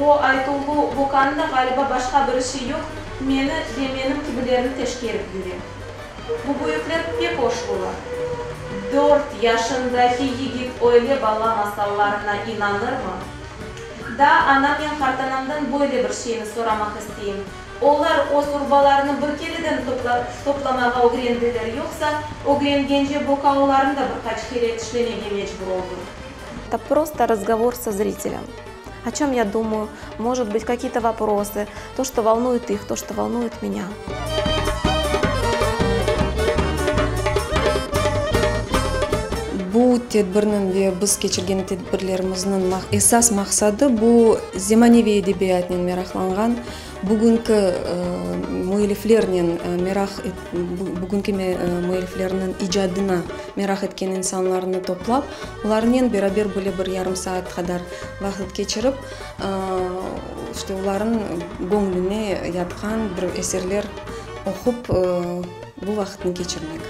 O aytuvlı Bokanıñ da ğaliba başqa bir işi yoq, meni ve menim kibilerni teşkerip yüre. Bu büyükler pek oşlular. Dört yaşındaki yigit öyle bala masallarına inanırmı? Daa anamnen qartanamdan böyle bir şeyni soramaq isteyim, olar öz urbalarını bir kereden toplamağa ögrendiler, yoqsa ögrengence Boka olarnı da bir qaç kere tişlemege mecbur oldı? Это просто разговор со зрителем. О чем я думаю, может быть, какие-то вопросы, то, что волнует их, то, что волнует меня. Bu tedbirniñ ve biz keçirgen tedbirlerimizniñ esas maqsadı bu zemaneviy edebiyatnen meraqlanğan, bugünki müelliflernen meraq bugünki müelliflerniñ icadına meraq etken insanlarnı toplap, olarnen beraber böyle bir yarım saat qadar vaqıt keçirip, işte olarnıñ göñlüne yatqan bir eserler oqup, bu vaqıtnı keçirmek.